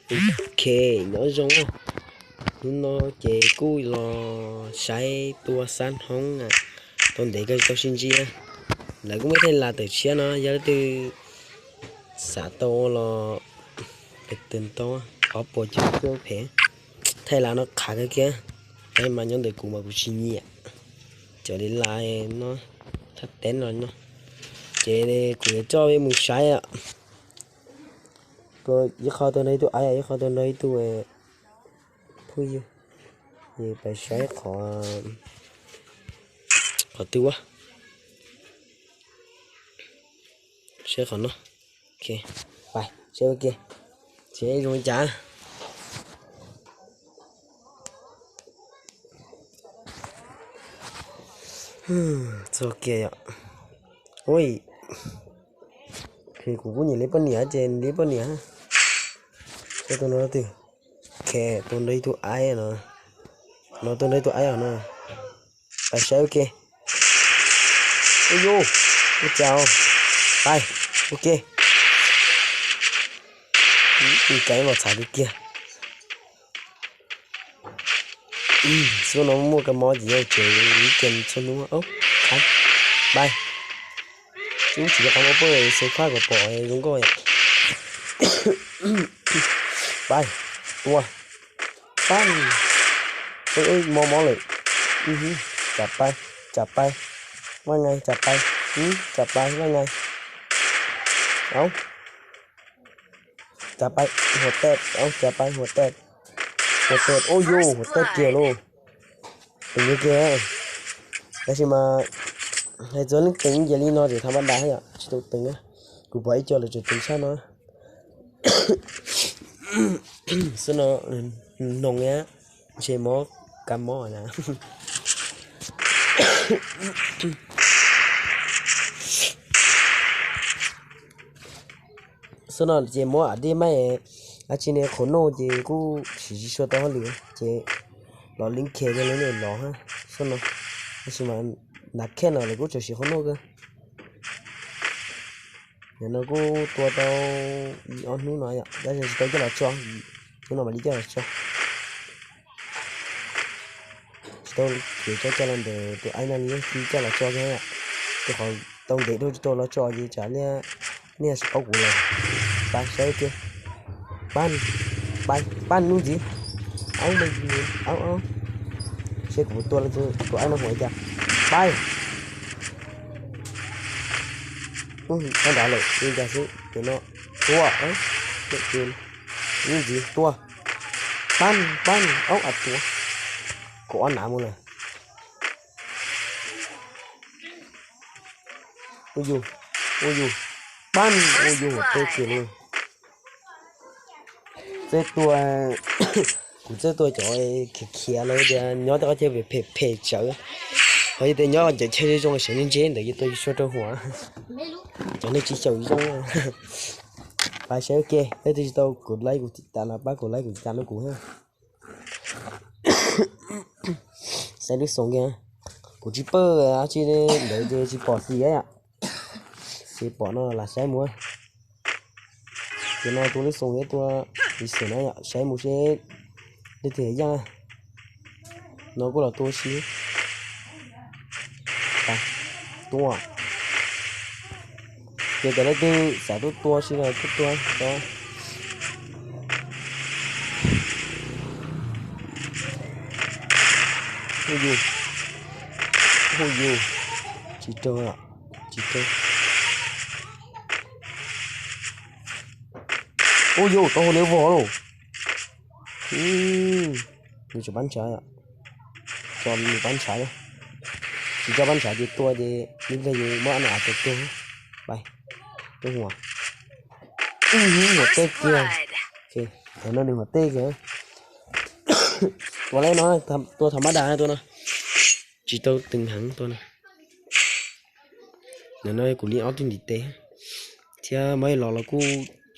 OK, nói chung á, nó chế cú lo sai tua san hóng à. Tao để cái tao xin chia. Là cũng mới thấy là từ chia nó, giờ từ xã tao lo cái tên tao á, có bộ chữ tao phải. Thay là nó khá cái kia. Cái mà nhóm đời cũ mà cũng xin nhẹ. Trở đi lại nó thắt tén rồi nó. Chế này cũng cho với một sai ạ. Có, ຢາກເຂົ້າຕົວໃດຕູ້ອ້າຍ ຢາກເຂົ້າຕົວໃດຕູ້ ເອີ ຜູ້ຢູ່ ນີ້ໄປໃຊ້ຂໍ ຂໍຕິວະ ໃຊ້ຂໍເນາະ ໂອເຄ ໄປ ໃຊ້ໂອເຄ ໃຊ້ລົງຈ້າ ໂອເຄ ໂອ້ຍ. ເພກູກູນີ້ເລປະເນຍ ເຈນເລປະເນຍ ເຈົ້າໂຕໂນລະຕື່ ແຄ່ໂຕໂນໄດ້ໂຕໄອເນາະ ໂນໂຕໂນໄດ້ໂຕໄອເນາະ ໄປໃຊ້ໂອເຄ ໂອ້ໂຍ ໂອ້ເຈົ້າ ໄປ ໂອເຄ ອືມ ໄກບໍ່ສາວເກຍ ອືມ ສ່ວນນ້ອງມົວກັບໝໍຈີເອົາເຈີ ມີເກມຊົນນົວ ເອົ້າ ໄປ ໄປ ຈູຊິເອົາເປີເຊຄາກໍປອຍລົງກໍ ໄປ ຕົວ ປັ້ນ ເອີຍ ເອີຍ ໝໍ ໝໍເລີຍ ອືຮຶ ຈັບໄປ ຈັບໄປ ວ່າໄງ ຈັບໄປ ຫື ຈັບໄປ ວ່າໄງ ເອົ້າ ຈັບໄປ ຫົວແຕກ ເອົ້າ ຈັບໄປ ຫົວແຕກ ຫົວແຕກ ໂອ້ໂຍ ຫົວແຕກເກຍໂລ ເປັນເກຍ ແລ້ວຊິມາ ໃຫ້ໂຈນເປັນເຢລີເນາະ ຫຼືທຳມະດາໃຫ້ອະ ຊິຕ້ອງເປັນນະ ກູບໍ່ໃຫ້ໂຈນ ຫຼືຈະເປັນຊະເນາະ ສະເນາະ ນົງເນຍ ເຊໝໍ ກຳໝໍນະ. ສະໜອນເຈມົວອາດີໄມ ອາຊີເນໂຄໂນເຈກູຊິຊິຊວດຕອນເຫຼືອເຈ ລໍລິງເຄເດເລີເນ ລໍຮະ ສະໜອນ ອາຊີມາ ນາແຄນເນາະ ເລີຍກູຈະຊິໂຄໂນເກີ ເນາະ ກູຕົວເຕົາ ອີອອນນູນອຍອະ ແລ້ວຊິໂຕເຈລອຊອ ນູນອຍມາລີເຈລອຊອ Tôi chỉ cho cho lần để tụi anh ăn nhé, khi cho là cho thế ạ. Tôi khỏi tông để thôi, tôi là cho gì trả lia, lia sẽ có của lần. Bạn sẽ kia. Bạn, bạn, bạn luôn gì? Ông đây gì? Ông, ông. Sẽ của tôi là tôi, tụi anh nó hỏi chả. Bye. Ui, nó đã lệ, đi ra xíu, tụi nó. Tua, ơ. Tụi tiền. Ni ji tua. Pan, pan, ong atua. Ko ana mo la. Uyu, uyu. Pan, uyu, te ke lo. Te tua, ku te tua cho e ke ke lo de, nyo ta che pe pe pe cho. Ho te nyo je che jong se ni je de, to so to hua. Cho ni chi cho jong. ປແຊວເກ ເອີ ຕິດຕໍ່ກົດໄລກົດຕິດຕາມ ປາກົດໄລກົດຕິດຕາມໃຫ້ກູເຮີ ໃສ່ລູກສົງເກ ກູຈິເປີ ອາຊີເດ ເດີ ເດ ຈິປອດເສຍອະ ເສຍປອດເນາະ ລາໃຊ້ໝູ ເກ ນອນຕົວລູກສົງເກ ຕົວ ລິເສນອະ ໃຊ້ໝູເຊ ເດ ເທຍາ Nó có là tôi xíu. Đây. Tua. Kể cả đây tôi xả tôi tua xíu là tôi tua. Đó. Ôi dù. Ôi dù. Chỉ trời ạ. Chỉ trời. Ôi dù, tao hồi lấy vỏ rồi. Ừm. ມີຈະບັນຊາ ຈອນມີບັນຊາ ຊິຈະບັນຊາຢູ່ຕົວເດ ມີແຕ່ຢູ່ມາອາດຕົວ ໄປ ຕົວຫົວ ອື້ຫື ຫົວແຕກເກຍ ໂອເຄ ຕົວນັ້ນຫົວແຕກເກຍ ຕົວແລກເນາະ ຕົວທຳມະດາຕົວເນາະ ຈິໂຕຕຶງຫັງຕົວນະ. Nó nói của Liên Ốc trên đi tế. Thì mấy lò là cú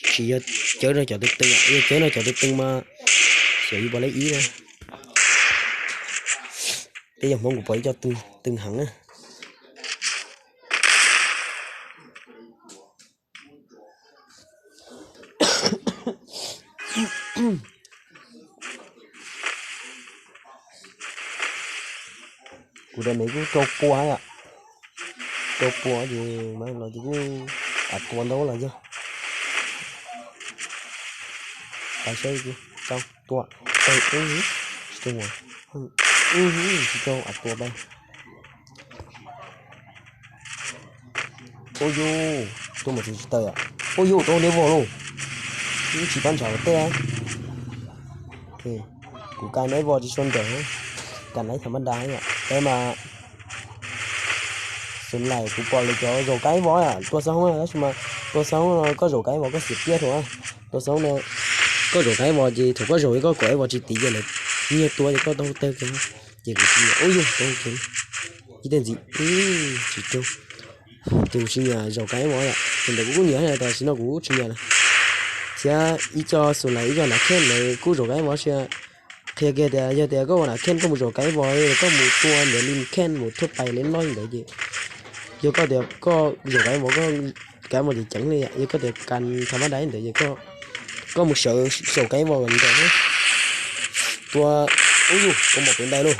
chỉ cho chớ nó cho tôi từng, à, chớ nó cho tôi từng mà sẽ đi vào lấy ý nè. Thế giờ mong của tôi cho từng, từng hẳn á. Cú đá này cũng trâu cua ấy ạ. Trâu cua thì mấy nó chứ cũng à, cua đâu là chứ. Tài xế chứ. Trâu, tua. Trâu, ừ hứ. Trâu à. Ừ hứ, trâu à, tua bay. Ôi dồi, tôi mà chỉ tơi ạ. Ôi dồi, tôi nếu vô luôn. Cũng chỉ bán cháo tê. Ok. Cú cai nãy vò chỉ xuân đỡ. Cai nãy thầm đá ấy ạ. Cái mà xuân này cú bỏ lại cho dầu cái vò ạ. Tua sao không á, mà tua sao không có dầu cái vò có xịt tiết thôi á. Tua sao nó có dầu cái vò gì, thôi có dầu có cõi vò chỉ tí giờ này. Nhiều tua thì có tao tê kìa. Chỉ cú chỉ ôi dồi, tao kìa. Chỉ tên gì? Ừ, chỉ trông. Tui cú xi nhả dầu cái vỏ ạ. Hiện tại cú cũng nhớ là tại sao nó cú xi nhả này. Chia ít cho số này ít cho là khen này cú dầu cái vỏ chia. Kia kia tiệt, giờ tiệt có là khen có một dầu cái vỏ, có một tua để linh khen một thước tay lên nói đấy chứ. Giờ có tiệt có dầu cái vỏ có cái một gì chẳng này, giờ có tiệt cần thăm đáy đấy, giờ có có một số số cái vỏ gần rồi. Tua, ui dồi, có một bên đây luôn.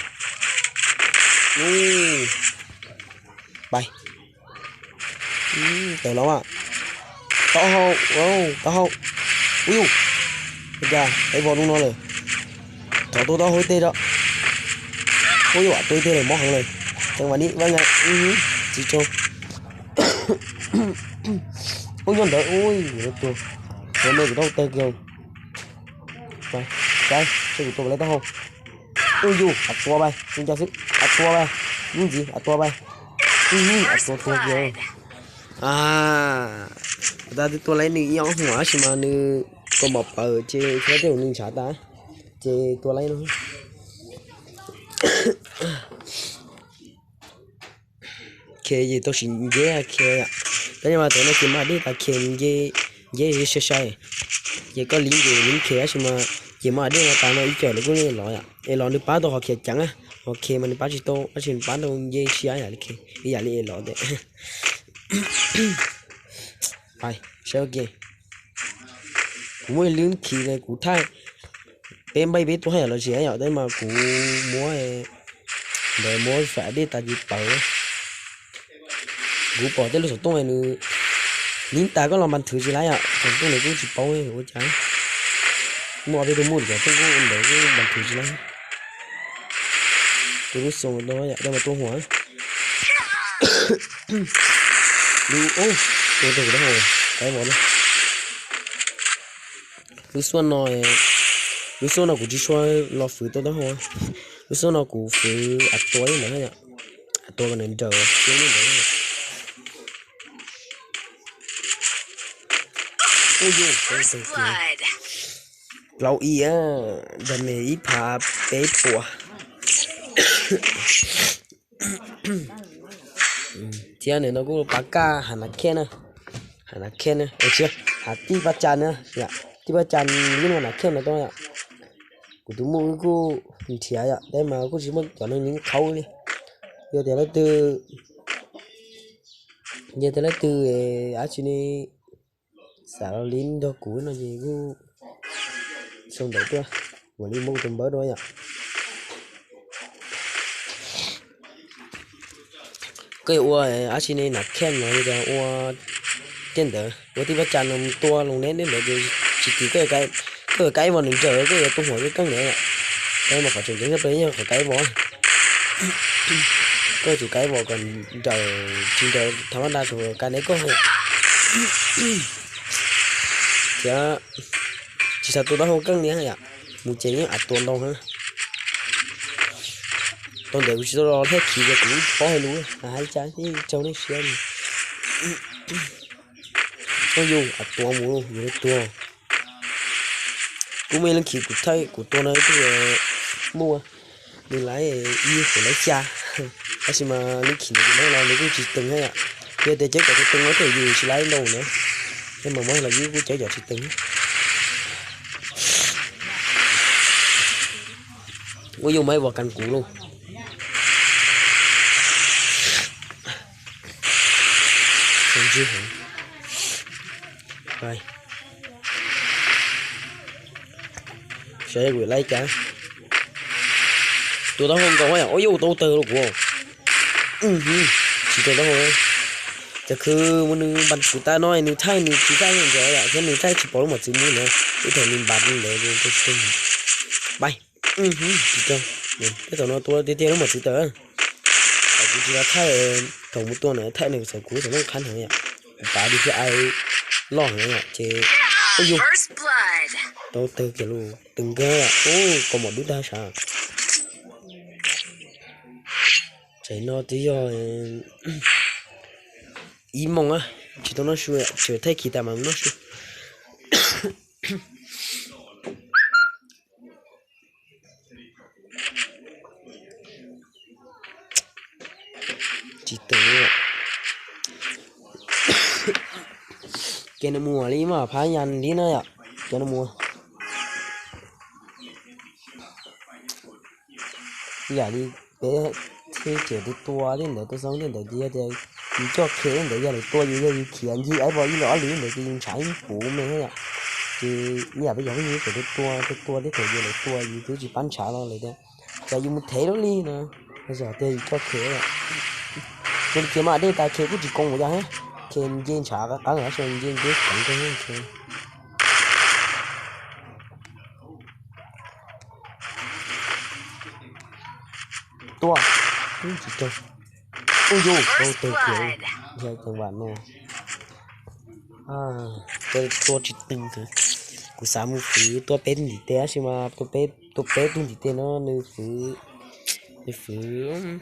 Ui. Bay. Ừm, tớ lắm ạ. Tao hậu, ô, tao hậu. Ui dồi. Bây giờ, cái vỏ đúng nó rồi. Tao tôi tao hơi tê đó. Ui dồi, tôi tê này, mó hàng này. Thằng mà đi, vâng ạ. Ừm, chỉ cho. Ôi, nhon tớ, ui, nó tuột. Nó mê cái tao tê kìa. Bay, bay, sẽ của tôi lấy tao hậu. Ui dồi, ạt tua bay, chúng ta sẽ ạt tua bay. Những gì? Ạt tua bay. Ui, ui, ạt tua tua kìa. À, ta tua lấy nư yong hua, chứ mà nư có một bờ, chứ thế thì nư chả ta. Chứ tua lấy nó. Khê gì tôi xin dễ khê ạ. Thế nhưng mà tôi nói chuyện mà đi ta khê dễ, dễ dễ sai sai. Dễ có lý gì lý khê chứ mà dễ mà đi mà ta nói ý trời nó cũng lo ạ. Ê lo nư pá tôi họ khê trắng á. Họ khê mà nư pá chỉ tôi, á xin pá tôi dễ sai à, khê. Ý giả lý lo đấy. Phải, sao kìa. ກູ ເມື່ອຍ ລືມຂີ່ເລີຍ ກູ ຖ່າຍເປັນໃບເບັດຕົວໃຫ້ລາວເສຍຫຍັງ ແຕ່ມາ ກູ ມົວ ເອີ ແບບ ມົວ ແຟດເດ ຕາຈີເປົາ ກູ ປໍ ແຕ່ລູກສອງຕົງ ໄອ້ ໜຶ່ງ ຍິງຕາຍກໍລອງບັນທຶກຊິໄລອະ ສອງຕົງນີ້ ກູ ຊິເປົາ ໂອຈາ ມົວ ເອົາໄປຕົວໝູ່ ຕົວ ຕົວ ກູ ອັນໃດ ກູ ບັນທຶກຊິໄລ ໂຕລູກສອງຕົວ ຢາກໄດ້ມາຕົວຫົວ ດູ ໂອ້ ໂຕ ໂຕ ໂຕ ໄກບໍ່ນະ ລູກສວນນ້ອຍ ລູກສວນນ້ອຍ ກູຊິຊ່ວຍລໍຝືໂຕຕະຫົວ ລູກສວນນ້ອຍ ກູຝືອັດຕົວນີ້ນະ ອັດຕົວກັນເດີ ໂຕນີ້ເດີ ໂອ້ໂຫ ໂຕ ໂຕ ໂຕ Blood. ເຫຼົ່າອີອະ ດາເມດອີພາເປປົວ ເທຍເນີ ນະ ກູ ປາກາ ຫານັກແຂ່ງນະ ຫານັກແຂ່ງນະ ເອີ ເຊຍ ຫາຕິປະຈັນນະ ຕິປະຈັນ ຍິງວ່ານັກແຂ່ງນະ ຕ້ອງ ກູ ຕູມູ ກູ ເທຍ ໄດ້ມາ ກູ ຊິໝົດ ຈອນນີ້ເຂົ້າເລີຍ ເຢຍ ແຕ່ລະຕື້ ເຢຍ ແຕ່ລະຕື້ ເອ ອາຊິນີ ສາວລິນດອກກູນະ ເຢ ກູ ສົ່ງດອກຕົວ ບໍ່ລີມຸກຕົມເບີດດ້ວຍອະ ເກີຍອັວ ອາຊິນີ ນັກແຂ່ງເນາະ ເຢ ອັວ ເຕັນເດີ ວັນທີພະຈັນ ຕົວລົງເນັດເດີ ຊິຕີເກີຍໄກ ເກີຍໄກບໍ່ໜຶ່ງເດີ ເກີຍຕົວຫົວເກີຍກັງເດີ ໄກບໍ່ ຂໍເຊີນເດີ ເກີຍໄກບໍ່ ເກີຍໄກບໍ່ ກັນເດີ ຈິງເດີ ທຳມະດາ ໂຊການໄດ້ກໍ ເສຍ ຊິສາຕົວລະຫົກກັງເນຍ ຢາກ ໝູເຈນີ້ອັດຕົວລອງ ຕອນເດີ ກູຊິລອແທ້ຂີ່ ເດີ ກູຂໍໃຫ້ຮູ້ ອາຫານຈານທີ່ເຈົ້າໄດ້ເສຍນີ້ ກໍຢູ່ອັດຕົວໝູ ຢູ່ໃນຕົວ ກູມີເລື່ອງຂີ່ ກູໄທ ກູຕົວໃນຕົວໝູ ມີຫຼາຍ ອີ ໂຫ ຫຼາຍຈາ ອາຊິມາເລື່ອງຂີ່ ໃນລາວນີ້ ກູຊິຕຶງໃຫ້ອະ ເພື່ອແຕ່ເຈັບກັບຕົວຕຶງ ແລ້ວກໍຢູ່ຊິຫຼາຍໂລນະ ໃຫ້ມາມອຍລາວຢູ່ ກູເຈົ້າຢາກຊິຕຶງ ໂອ້ຍ ຢູ່ໄມ້ບໍ່ກັນກູໂລ ໄປ ໃຊ້ກູໄລ່ຈ້າ ໂຕຕາໂຮມກໍວ່າ ໂອ້ຍ ໂຕເຕີລູກໂຫ ອືຫື ຊິໂຕດອງເອີຍ ຈະຄືມື້ໜຶ່ງບັນຄືຕານ້ອຍ ໜຶ່ງໄທ ໜຶ່ງທີ່ໄທ ໜຶ່ງຈະຢາກເຫັນໜຶ່ງໄທ ຊິປອກລົງມາຊື່ມື້ນະ ອີແຖວໜຶ່ງບາດໜຶ່ງເດີ ໄປ ອືຫື ຊິໂຕ ນີ້ ໄປຕົວນອນຕົວເຕຍໆ ລົງມາຊື່ເຕີ ແຕ່ກູຊິວ່າໄທ ເອີ ຖອງໝູຕົວນະ ໄທໜຶ່ງໃສ່ກູ ໃສ່ນ້ອງຄັນຫັ້ນ ປາດີທີ່ໄອລ້ອງຫັ້ນ ເຈ ໂອ້ຍ First blood. ໂຕເຕີເກລູ ຕຶng ghê ạ. Ô, có một đứa đa sao. Chạy nó tí rồi. Ý mong á, chỉ tao nói xui ạ, chỉ thấy khi ta mà nó xui. Chỉ tự nhiên ạ. Kia nó mua đi mà phá nhăn đi nữa ạ. Kia nó mua. Giờ đi bé thế kiểu đi tua đi nữa, tôi sống đi nữa đi thì đi cho kia đi nữa, giờ đi tua gì, giờ đi kia gì, ấy, bỏ đi lỏ đi nữa thì mình chạy phủ mẹ thế ạ. Thì giờ bây giờ cái gì phải đi tua, đi tua đi, thì giờ đi tua gì, cứ chỉ bắn trả lo rồi đấy. Giờ dùng một thế đó đi nữa. Bây giờ thì cho kia ạ. Trên kia mà đi, ta kia cũng chỉ công một giờ hết. Kia dên trả cả, cả người, dên cứ cắn cái hết kia. Tua. Ui, chỉ trâu. Ui, dù, ô, tôi kiểu. Giờ tôi bạn nè. À, tôi, tôi chỉ từng thứ. Cú xả mù phí, tôi pết đi té, chứ mà tôi pết, tôi pết tôi đi té nó, nơi phí, nơi phí,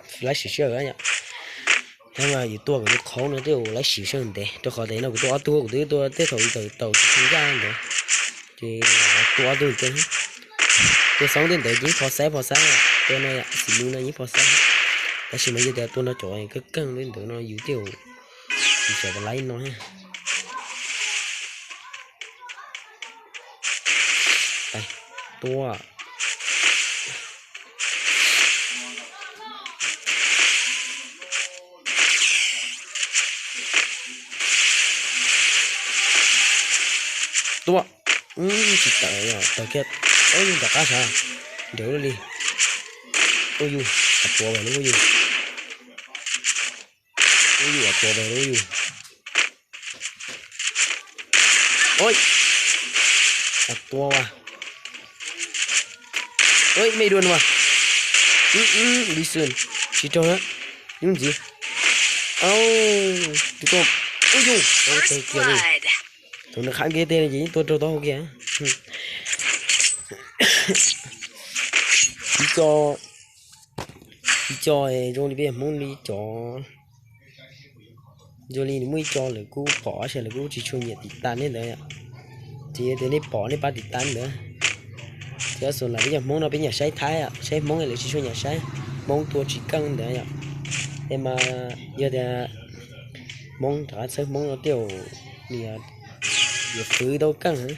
phí lái xỉu xưa rồi nhỉ. ຖ້າວ່າຢູ່ຕົວກໍຢູ່ຂອງເນາະ ເຈົ້າໄລສີເຊີນເດ້ ຕົວຂໍແຕ່ເນາະ ກໍຕົວເອົາຕົວ ກໍຕົວ ຕົວເຕະເຂົາ ຕົວ ຕົວຊິເປັນຢ່າງເດ້ ເຈົ້າຕົວຕົວເຕະ ຕົວສອງຕົວເຕະຍິງພໍແຊ ພໍແຊ ຕົວນ້ອຍອະ ສີມືນ້ອຍຍິງພໍແຊ ແຕ່ຊິມາຢູ່ແຕ່ຕົວນ້ອຍຈ່ອຍ ເກິ່ງໆ ເດ້ເນາະ ຢູ່ເຈົ້າ ຊິຈະໄປໄລ່ນ້ອຍ ໄປ ຕົວ ຕົວະ ອືມ ຊິຕາຍແລ້ວ ຕາຍແກ້ວ ໂອ້ຍ ຕາຍກາຊາ ດຽວເລີຍ ໂອ້ຍ ຢູ່ ອາຕົວໄວ້ເລີຍ ໂອ້ຍ ຢູ່ ໂອ້ຍ ຢູ່ ອາຕົວໄວ້ເລີຍ ຢູ່ ໂອ້ຍ ອາຕົວວ່າ ເອີຍ ໄມ່ດົນວ່າ ອືມ ອືມ ດີເຊີນ ຊິໂຕນະ ຍືນຊິ ເອົ້າ ຕິດຕົວ ໂອ້ຍ ຢູ່ ໂອ້ຍ ຕາຍແກ້ວເລີຍ ໂຕນະຄັນເກເຕຍ ໂຕ ໂຕ ໂຕ ໂອເຄ ອືມ ອີຈໍ ອີຈໍ ໂຈລີເບ ມົນລີຈໍ Yo li ni mui cho le ku po a se le ku chi chu ni ti tan ni de ya. Ti de ni po ni pa ti tan de. Ti so la bi ya mong no bi ya sai thai a. Sai mong le chi chu ni sai. Mong tua chi kang de ya. E ma yo de mong ta sai mong no tio ni ya. Yo fu do kang ha.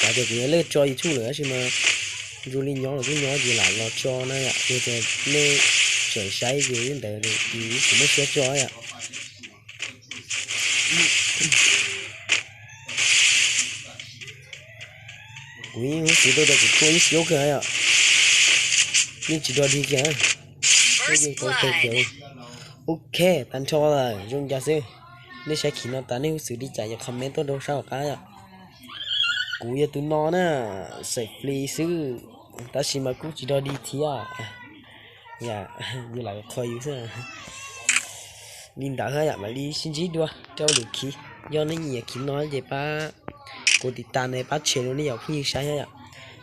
ກະເດີກເລີຍເລີຍຈອຍຢູທູບເລີຍຊິມາ ຢູລີຍອລ ກູຍອລ ຢູລາ ລໍຈອນະຍະ ເຮັດແຕ່ເນ ເສີຍໄຊຢູ່ເດີ ຢູ່ ບໍ່ເຊື່ອຈອຍອະ ກູຍິງຮູ້ສຶກໂດດໂດດ ກູຍິງຊິໂອເຄຍະ ຍິງຊິໂດດດີແກ ກູຍິງໂຕເກີນ ໂອເຄ ຕັນຊໍລະ ຍົງຢາເຊ ເນ ໃຊ້ຂີນອນຕາ ເນ ຮູ້ສຶກດີໃຈ ຢາກຄອມເມັນໂຕໂດຊາວກາຍະ ກູຢາຕູນອນນະ ໃສ່ຟຣີຊື່ ຕາຊິມາກູຈິດອດີເທຍ ຢາ ຢູ່ຫຼາຍຄອຍຢູ່ເຊ ລິນດາເຮີຍະ ມາລີຊິນຈິດວະ ເຈົ້າຫຼືຄີ ຍ້ອນນີ້ຢາກຄິດນ້ອຍເຈປາ ກົດຕິດຕາມໃນປາດເຊໂນນີ້ ຢາກຜູ້ຍິງຊາຍເຮີຍະ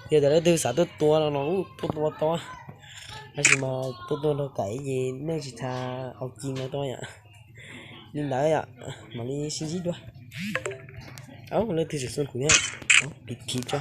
ເດ ແຕ່ລະເດີສາຕົວຕົວລະເນາະ ໂອ້ ຕົວຕົວຕໍ່ ຕາຊິມາຕົວຕົວຕໍ່ໄກເຢ ແມ່ຊິທາເອົາຈິງລະຕໍ່ຍະ ລິນດາເຮີຍະ ມາລີຊິນຈິດວະ ເອົ້າ ແລ້ວຖືກສຸດສ່ວນກູເນຍ ເອົ້າ ປິດຄລິບຈ້ະ